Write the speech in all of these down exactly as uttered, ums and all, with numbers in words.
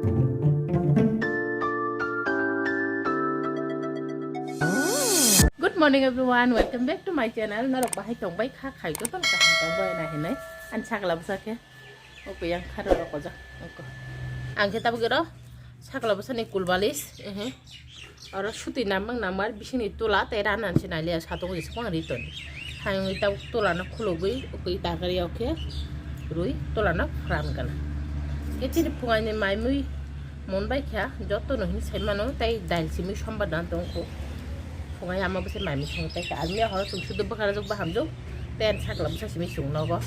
Good morning everyone, welcome back to my channel. Norok bahai tongbai kha, khai joto kaham tongbai na hinai. Ani sakla bwsa khe. Oko yang kharo rok ojak. Oko. Ang khe tabuk oro sakla bwsani kulbalis. Ehe. Oro suti namang namar bisingni tola tei rana se nailia satung jesa pang ri ton. Hayung tabuk tola no khulugwi ukui takari okhe rui tola no ram kana. Khe chini phungai ni mai mui mon bai kha joto no hin sai mano tei dail simi sombar dan tong kho. Phungai ama bwse mai mui song tei kha. Almia horo chung sudu bwkara jok bahamjok. Ten sakla bwsa simi sung nogo.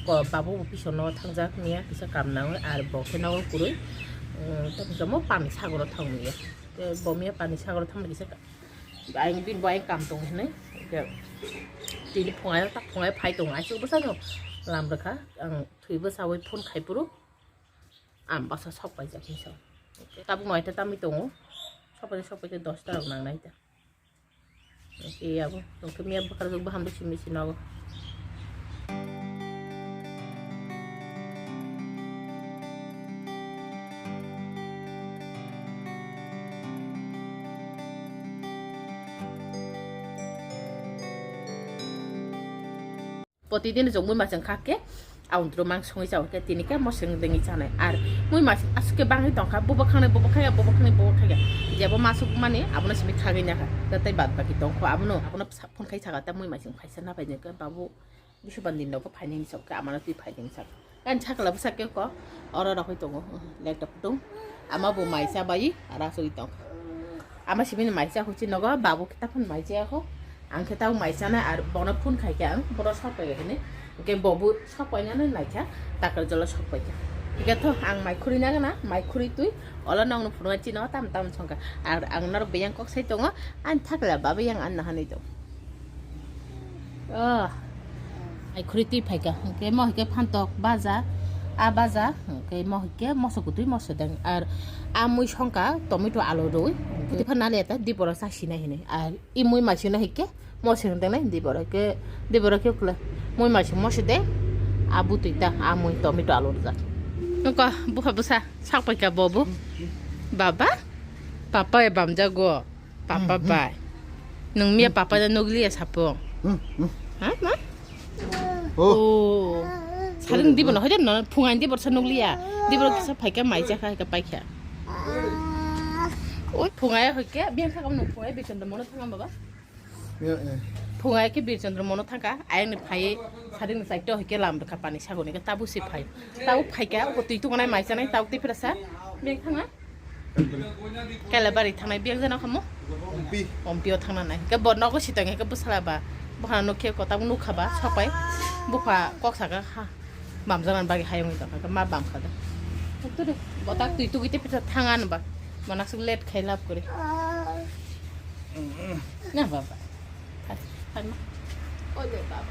Ko babu bo pisa nogo thangjak niya kisa kam nangwi ar bo khe nogo kwrwi. Tamo pani sagoro thang niya. Te bo miya pani sagoro thang kisa ka-, ayang bin bo ayang kam tong hinwi. Te tini phungai tak phungai phai tong ai bwsa no lam rwkha. Ang thwi bwsa wi phone khai phuru. Ang bwsa sok pai jak hinwi sa. Tabuk noita tamwi tongo. Sok pai sok pai khe dosta rok nang nai ta. Iya bo, tongkhe miya bwkharjak bo hamjak simi sinogo. Protidin jong mui masing kha khe, aundro mang songwi chao khe, tini khe moseng dengwi chanai. Ar mui masing aswk khe bangwi tongkha, bobo khangnai, bobo khaya, bobo khangnai, bobo khaya. Jebo masuk mani, abono simi khagwi nakha. Tei bad baki tongkho, abono, abono sa-, phone khai saka, ta mui masing phaisa naphai nangkhe, babu, Bisuban din rok phainani sok khe, amano twi phainani sok. Ani sakla bwsa khe ko, oro rokwi tongo, laptop tung. Ama bo mai cha bai, ara soi tong. Ama sibini mai cha huchi nogo, babu khe taphun mai cha kho. Ang khe tau mai cha na, ar bono phone khai khe ang, boro sok pai hini. Hingke bobu sok pai nani nai kha, takar jolo sok pai kha. Hingke tho ang mai khuri nang na, mai khuri twi, olo nong no phunuk chino tam tam songkha. Ar ang norok biyang kok sai tongo, ani thakla babu yang an nahanai tong. Oh. Ai khuri twi phaikha, hingke mo hingke phantok baja, a baja, hingke mo hingke moso kutui moso deng. Ar a mui songkha, tomato alu rwi, hingke twi phan nali eta diboro sa sinai hinwi. Ar i mui masino hingke moso deng nai diboro hingke, diboro khe kula. Mui maso moso deng, a butui ta, a mui tomato alu rwjak. Nokho bupha bwsa sak paikha bobo. Baba, papa e bamjago. Papa bai. Nwng miya papa da nukliya sapung. Hmm, hmm. Ha, ma? Oh. Oh. Saring dibo no, hoide no, phungai dibo sa nukliya. Dibo kisa phaikha, mai chakha, haikha paikha. Oi, phungai hoike, biyan thakam no phungai, bichon da mono thangam baba. Ya, ya. Phungai ke Birchandra mono thangkha, ayang ni phai, saring ni side to hoike lam rwkha pani sagoni ke tabu si phai. Tabu phaikha, ko twi tunganai mai chanai, tabu twi phirasa, biyan thangna. Kailabari thangnai biyang jana khamu? Ompi. Ompi o thangna nai. Ke bo nogo sitang ke bwsala ba. Boha nukhe ko tabuk nukha ba sapai. Bupha kok saka ha. Bam jana bagi hayung ito ka ma bam khada. Tuk tu de. Botak tui tugite pita thanga nba. Manak suk let khai lap kore. Na baba. Hai, hai ma. Oi de baba.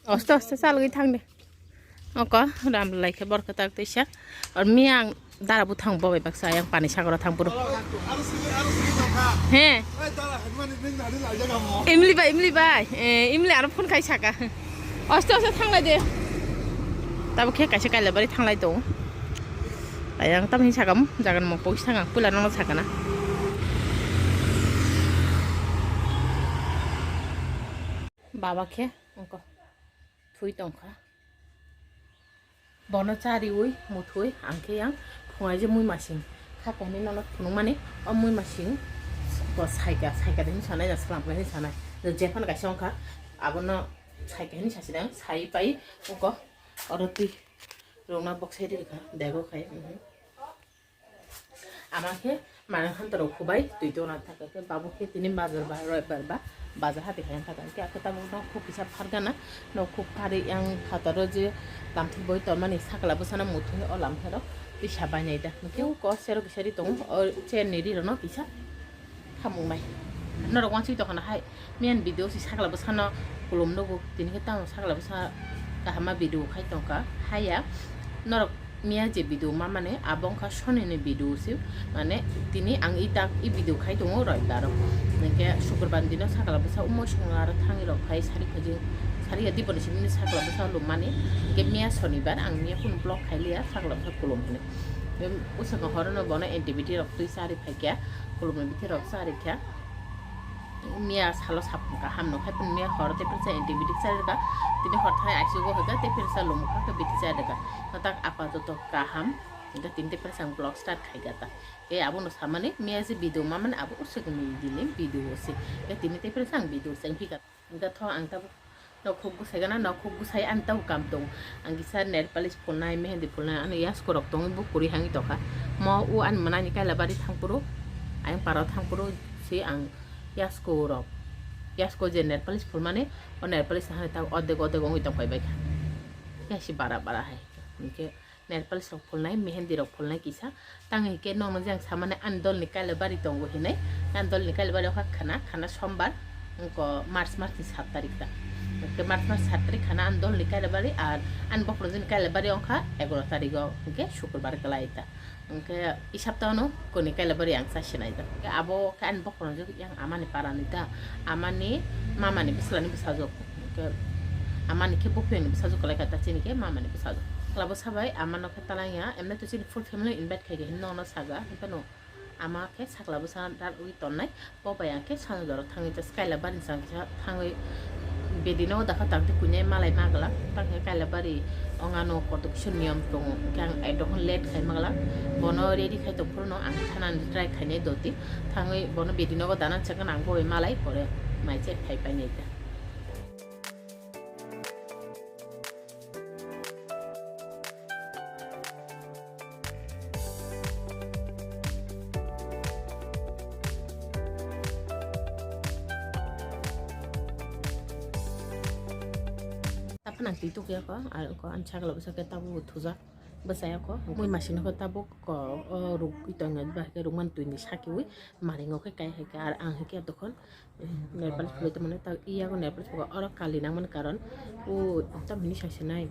Osto osto salgi thang de. Oko ram lai khe borok tak tisa. Or miyang dara buthang bo bai baksa yang pani sagoro thang puro. He. Imli bai, imli bai. Eh, imli aro phone khai saka. Osto osto thang lai de. Tabo khe kaisa kaila bari thang lai tong. Ayang tam hin sakam jagan mo pokis thang ang pula nono sakana. Baba khe oko. Thui tongkha. Bono chariwi muthwi ang khe yang phungai je mui masing kha kainwi nono phunukmani o mui masing bo saika saika de hinwi sanai na slam kainwi sanai je jephano kaisa wngkha abono saika hinwi sasidang sai pai uko oro twi rwngna boksai rikha bego khai. Ama khe manwi hantaro khubai twi tongna thaka khe babu khe tini bazar ba roibar ba bazar hati khaina thaka khe akhe tabuk nok khuk kisa phargana nok khuk pharwi yang phataro je lamthik boi tongmani sakla bwsano muthwi o lamthero tisa bainai da hwnkhe o kok sero kisa ri tongo o chair ni ri rokno kisa. Thamungnai. Norok wansui tongkha na hai. Miyan video si sakla bwsano kulum nugo. Tini khe tamo sakla bwsa kahama video khai tongkha. Haya. Norok miya je video ma mane abo wngkha Sony ni video si. Mane tini ang i tak i video khai tongo roibaro. Hwnkhe sukurbar dino sakla bwsa umoi songno aro thangwi rok khai sari khajing. Thari ya diboni simi sakla bwsa lummani. Hingke miya sonibar ang miya phone block khai liya sakla bwsa kulum hwnwi. Em, usako horono bono antibiotic rok twi chari phaikya, kulumni bithi rok chari kha. Miya salo sapung kaham no khai pun miya hor te pirsa antibiotic chari ka. Tini hor thai I C U go hoika te pirsa lumu kha ke bithi chari ka. Matak apa joto kaham. Hingke tini te pirsa ang block start khai gata. Ke abono samani miya je video mamani abo usako ni dili video se. Ke tini te pirsa ang video se hingka. Hingke tho ang tabuk nokhuk gusai gana, nokhuk gusai ani tabuk kam tong. Ang kisa nail polish phulnai, mehendi phulnai, ano yasko rok tongwi bo kwrwi hangwi tongkha. Mo o ani mwnani Kailabari thangphuru, ayang paro thangphuru se ang yasko rok, yasko je nail polish phulmani, o nail polish hai tabuk odek odek wngwi tongpai baikha. Yasi bara bara hai. Hingke nail polish rok phulnai, mehendi rok phulnai kisa. Tang hingke nokno jang samani ani dolni Kailabari tongo hinui. Ani dolni Kailabari wngkha khana, khana sombar, wngkha March, March ni sat tarik ta. Hingke March, March sat tarik khana ani dolni Kailabari, ar ani bokhorokjani Kailabari wngkha egaroh tarik o, hingke sukurbar kwlai ta. Hingke i saptao no koni Kailabari ang cha sinai ta. Hingke abo khe ani bokhorokjak yang amani parani ta, amani mamani bwslani bwsajwk. Hingke amani khe buphuyani bwsajwk kwlai kha ta, chini khe mamani bwsajwk. Kwlabo sabai amano khe talangya, emne to chini full family invite khaikha hinwi nokno saga, hwnkhe no ama khe sakla bwsa darwi tonnai, bo bai ang khe sanjoro thangwi just Kailabari ni chang kisa thangwi bedino dakha tang tei kuinai malai magwlak, tang khe Kailabari ongano kotok kisa niyom tongo, hwnkhe ang ai dokhon late khai magwlak, bono ready khai tongphuru no ang thanani try khainai doti, thangwi bono bedino dana chakhan ang bo bai malai pore mai chai phai painai ta. Taphana twi tukya ko, ar ko ani sakla bwsa khe tabuk thujak bwsaya ko. Mui masino khe tabuk ko, o ruk itongya bahai khe rukmani twini sakiwi maringo khe kai hai khe, ar ang hai khe dokhon nail polish phulwi tongmani, tak iyago nail polish phulwi oro kali nangmani karon o tamhini saisinai.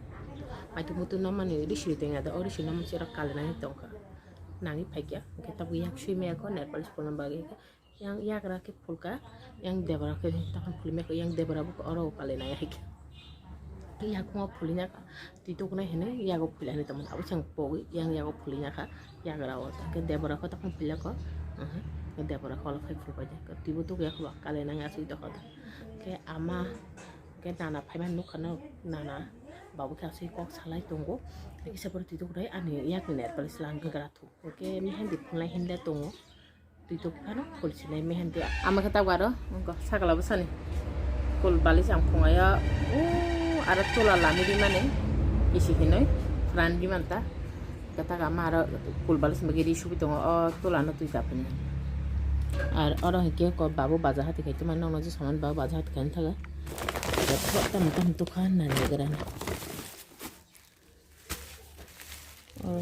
Maitu muitu nangmani risi tongya da, o risi nangmani se oro kali nangwi tongkha. Nangwi phaikya, hwnkhe tabuk yak sui maya kho nail polish phulna bagwi. Yang yagra khe phulka, yang debra khe takhon phulwi maya kho, yang debra bo oro kali nangya hai khe. Yakung o phulwi nangkha. Twi tukunai hinwi yago phulya hinwi tongmani. Abo chwng pogwi yang yago phulwi ya kha, yagra o. Hwnkhe debra kho tokma phulya kho, aha, debra kho olok khai phulpai de. Twibo tukuya kho ba, kali nang aswk tokha da. Hwnkhe ama, hwnkhe nana phaimani nukha no, nana babu khe aswk kok salai tongo. Hwnkhe kisa pore twi tukunai ani yakni nail polish lang gra thu. Hwnkhe mehendi phulnai hinda tongo. Twi tok phano phul sinai mehendi. Ama khe tabuk aro wngkha sakla bwsani kul balis ang phungaio. O aro tola lami rimani isi hinoi pran rimanta. Khe tak ama aro kul balis bagwi ri subi tongo o tola no twi ta phani. Ar oro hinkhe ko babu baja hati khai tongmani nokno je samani babu baja hati khai thaga. Tamo tamo tokha nani gra. O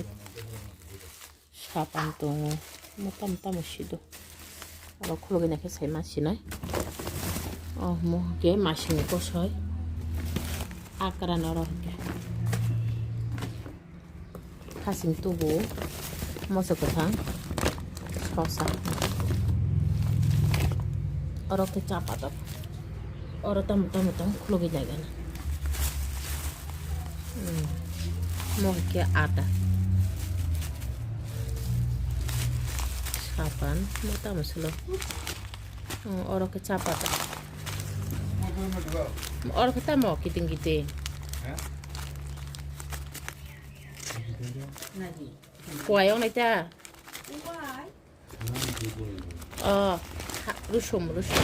sapan tongo, mota mota musido. Oro khulugwi naikhe sai ma sinai. O mo hwnkhe masini kosoi. Akran oro hwnkhe. Khasing tubu, moso kwthang, sosa. Oro khe cha patok. Oro tamo tamo tong khulugwi naikhe na. Hmm. Mo khe ata. Sapan, mo tamo solo. Hmm, oro khe cha patok. Oro khe tamo kiting kiting. Kuai ong nai ta. Oh, ha, rusum, rusum.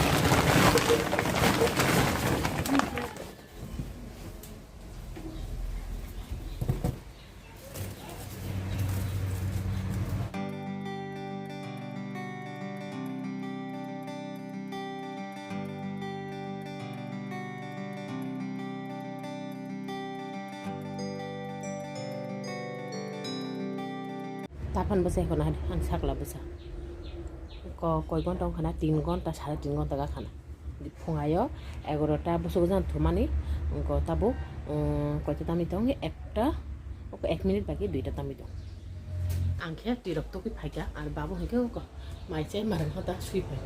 Tapan bwsa ekhon ani, ani sakla bwsa. Ko-, koi gonta wngkha na, tin gonta, sare tin gonta ga khana. Phungaio egarota bwswk jani thumani, wngkha tabuk, um, koita tamwi tong, ekta, ok, ek minute baki duita tamwi tong. Ang khe twirok tokwi phaikha, ar babu hinkhe wngkha mai chai marang hota swi phai.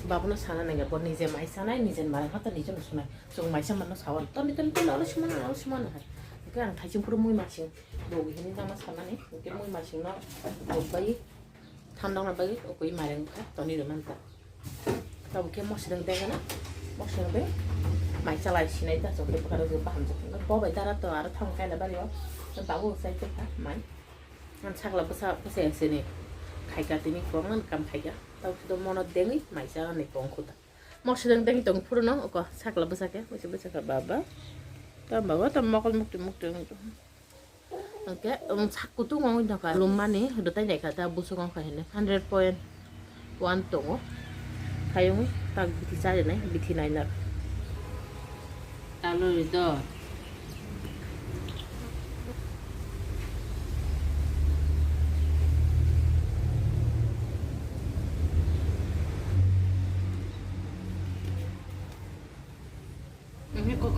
Babuno sana nangya, bo nije mai sanai, nije marang hata nije no sunai. Chwng mai sa mano sawan. Toni, toni, toni, olo sumano, olo sumano hai. Hwnkhe ang thaising phuru mui masing. Bo hini tama sanani. Hwnkhe mui masing no bo bai thandok na bai okoi marang kha toni rwmanta. Tabuk khe mosrwng degana. Mosrwng de mai chalai sinai ta chokhe bwkha rok baham chokhe. Bo bai dara to aro thang kaila bari o. Babu sai khe kha mai. Ang sakla bwsa bwsa sini khaika tini kwbangma kam khaika. Tau sudo mono dengwi mai cha ni kong khuta. Mosrwng dengwi tong phuru no oko sakla bwsa khe. Bwsa bwsa kha baba. Ta baba ta mokol mukti mukti. Hwnkhe, um, sak kutung wngwi nokha. Lumani rwtai naikha ta busuk wngkha hwnwi hundred point one tongo. Khayungwi tak bithi charinai, bithi nainai. Talori do. Mhm, kok.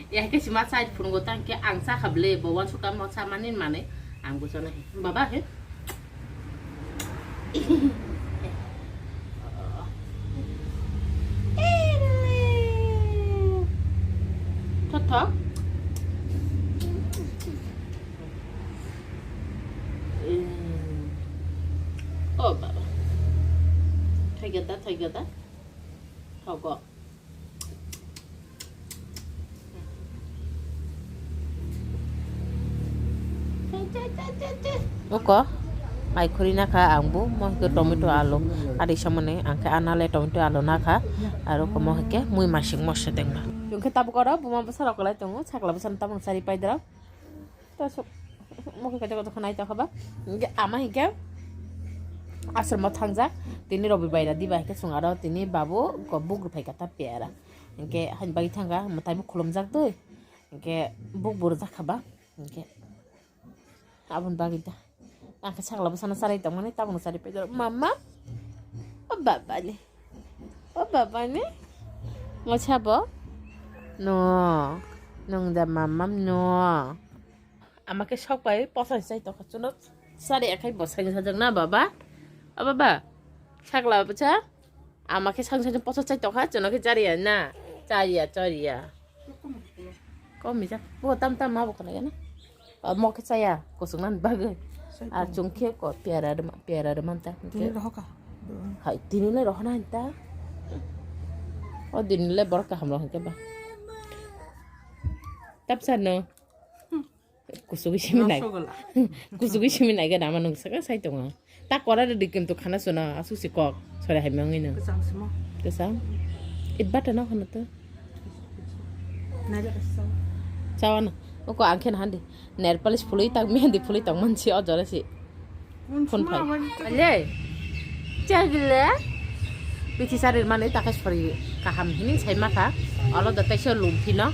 Ya, ke sima side phungo tang ke ang sa khable, bo wan suka mo sa manin mane, ang bujo nahi. Baba he. Thot thok. Oh, baba. Thai gada, thai gada. Thogo. Oko, mai khuri nakha ang bo, mo hwnkhe tomato alu. Ari samani ang khe anale tomato alu nakha. Aro ko mo hwnkhe mui masing moso dengma. Hwnkhe tabuk oro buma bwsa rok kwlai tongo, sakla bwsa no tabuk sari paidra. Ta sok, mokhe kaisa kaisa khanai ta khaba. Hingke ama hingke aswrwngma thangjak. Tini Robi bai ra diba hingke chwng aro tini babu ko buk rwphai kha ta pera. Hingke hain bagwi thangkha mwtai bo khulumjak twi. Hingke buk bo rwjak kha ba. Hingke aboni bagwi ta. Ang khe sakla bwsano charai tongmani, tabukno charai paidoro. Mama, o baba ni, o baba ni, mo sabo? No, nwng da mamam no. Ama khe sok pai posa chai tongkha chuno. Charai akhai bo sai sajak na baba? O baba, sakla bwsa? Ama khe sang sang posa chai tokha, chuno khe chariya na. Chariya, chariya. Komi jak. Bo tam tam ma bo khna gana. Mo khe chaya, kusung nan bagwi. Ar chung khe ko piara de piara de manta. Tini rohoka. Hai, tini le rohona anta. O din le borok kaham rohon khe ba. Tapsa no. Kusugwi simi nai. Rosogula. Kusugwi simi nai gana ama nung saka sai tongo. Ta kora de dikim to khana suna asu si kok. Sore hai mangwi no. Kesang simo. Kesang. Ibata no khana to. Nai le kesang. Chawa no. Oko angkhen handi. Nail polish phului tak mehendi phului tong mansi o jora si. Phone phai. Le. Chagile. Bithi sarir mani takai sori kaham hini sai makha. Olo da taisa lum phino.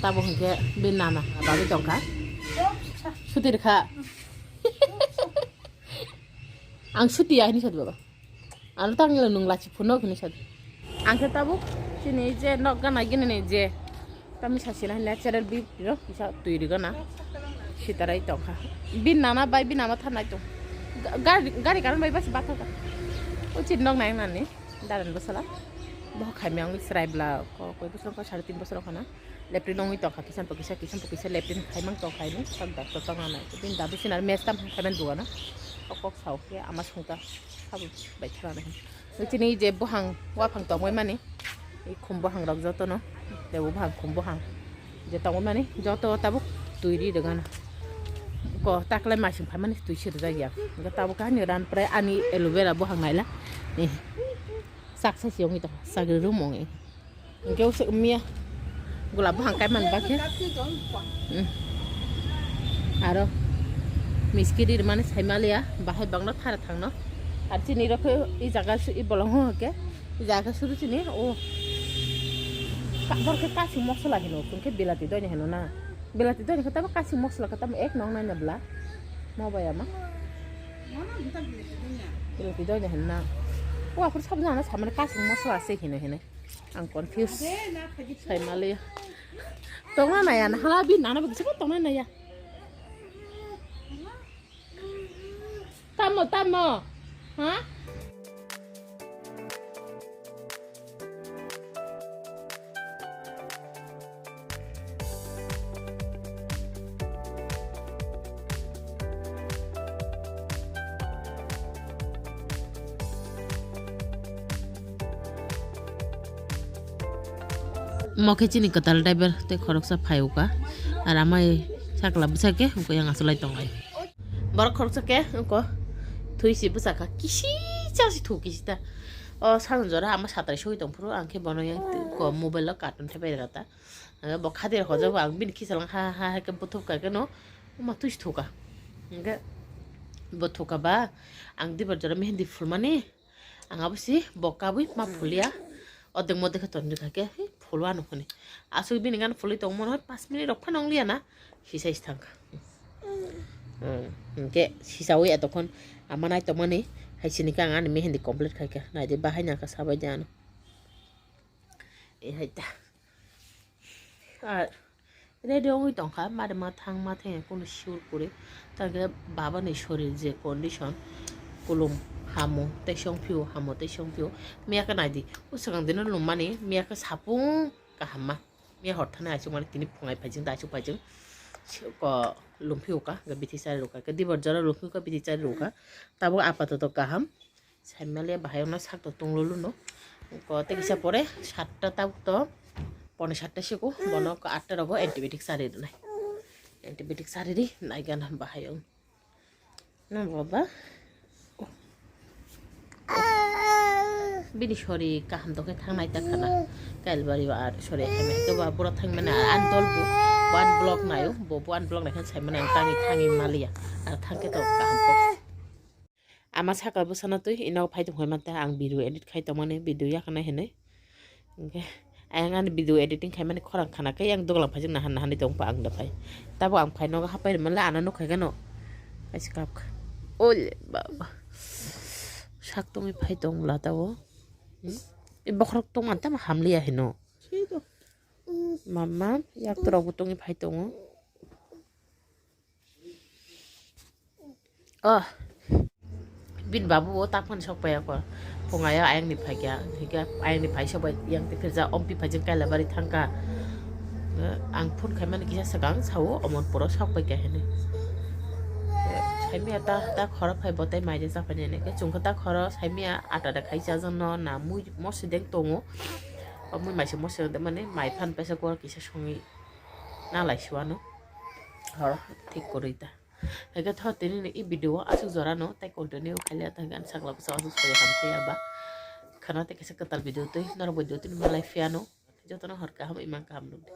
Tabo hingke bin nana babi tongkha. Sutir kha. Ang suti ya hini sadi baba. Ano tangila nung lachi phunuk hini sadi. Ang khe tabuk chini je nok gana gini ni je. Tamo sasina natural bip rok kisa twi rigana. Sitarai tongkha. Bin nana bai bin nama thanai tong. Ga-, gari, gari karon bai basi bathaka. O chit nok nai nani. Daran bosala. Bo khaimyang serai bla ko koi bosor ko sare tin bosor khana. Lepri nongwi tongkha kisan po kisa kisan po kisa lepri khaimang tongkha ini. Sak doctor tongna nai. Bin dabu sinar mes tam khaiman duana. O kok sao khe ama sungta. Sabo bai thara nai. Chini je buhang waphang tongmani, i khum buhang rok joto no, tebo buhang khum buhang je tongmani joto tabuk twi ri rwgana. Ko taklai masing phaimani twi se rwjak ya. Hingke tabuk ani ran prai ani aloe vera buhang naila. Eh. Sak sai se ongoi tong, sagri rum ongoi. Hingke usuk miya. Gula buhang kai man bakhe. Hmm. Aro miski ri mani sai maliya, bahai bangno thara thangno. Ar chini rok khe i jaga su-, i bolong ho khe, i jaga suru chini, o. Ka-, bor khe kasing mosola hino, hingke bilati doini hino na. Bilati doini khe tamo kasing mosola khe tamo ek nong nai na bla. Mo bai ama. Bilati doini hino na. O aphuru sabo jana samani kasing mosola se hino hino. Ang confuse. Sai maliya. Tongna naya na hala bi nana bi kisa tongna naya. Tamo, tamo. Ha? Omo khe chini kwtal driver tei khoroksa phai o kha. Ar amai sakla bwsa khe wngkha yang asolai tonglai. Borok khoroksa khe wngkha thwi si bwsa kha, kisi cha si thu kisi ta. O sal jora ama satrai sogwi tong phuru ang khe bono yang ko mobile o cartoon thai bai rwkha ta. Ang bo khadir hojabo ang bini khisalang ha ha ha khe bwthwk kha khe no ma thwi si thu kha. Hwnkhe bwthwk kha ba ang dibar jora mehendi phulmani. Ang abo si bo kabui ma phulia. Odek modek khe tonjak kha khe, "Hey, phulu ano," hwnwi. Aswk bini gan phulwi tongmano hai pas minute rok phano wng liya na, sisai si thang kha. Hmm, hwnkhe sisaui etokhon ama nai tongmani, hai sini khe ang ani mehendi complete khai kha. Nai di bahai nang kha sabai di ano. E hai ta. Ar ready wngwi tongkha, mari ma thang ma thang kunu sure kwrwi. Tangkhe baba ni sorir je condition, kulum hamo tei songphio, hamo tei songphio. Miya khe naidi, o swkang dino lummani, miya khe sapung kaham ma. Miya hor thani achuk mani tini phungai phaijing, da achuk phaijing. Ko lumphio ka, ga bithi chari rwkha, ke dibor jora lumphio ka, bithi chari rwkha. Tabuk apatoto kaham. Saimaliya bahai ono sakto tonglo luno. Ko tei kisa pore satta tabuk to pone satta siko bono ko atta rogo antibiotic sari rwnai. Antibiotic sari ri nai gana bahai on. No baba. Bini sori kaham to khe thangnai ta khana. Kailbari ba ar sori hai mai ke ba bura thang mane an dol bu ban block nayo bo ban block nai khan sai mane ang tangi thangi maliya. Ar thang khe to kaham ko. Ama sakal bwsano twi ino phai tong phai mantha ang video edit khai tongmani video yakhnai hinwi. Hwnkhe ayang ani video editing khaimani khorang khana khe yang doglam phaijak nahan nahan tong pa ang da phai. Tabo ang phai nogo hapai rwmani le ano nukha gano. Kaisa kap kha. Ole baba. Sak tongwi phai tong bwla tabo. Hmm? E bokhorok tongmani tamo hamliya hino. Mama yak torok bo tongwi phai tongo. Oh, bini babu bo tak phano sok pai ako. Phungayo ayang ni phaikya, hika ayang ni phai sok bai yang te phirja ompi phaijing kaila bari thangka. Eh, ang phone khaimani kisa swkang sao, omon poro sok paikya hinwi. Eh, saimya ta, ta khoro phai bo tei mai resa phai nini. Ke chwngkha ta khoro saimya ata da khai chajakno na mui mosi deng tongo. O mui maisa mosi deng mani mai phan paisa kor kisa songwi na lai siwano. Horo thik kwrwi ta. Hwnkhe tho tini ni i video o aswk jora no tei continue khaile ta hwnkhe ani sakla bwsa aswk sori hamkhe ya ba. Khana tei kaisa kwtal video twi norok bai dotini malai phiya no. Jotono hor kaham imang kaham nukdi.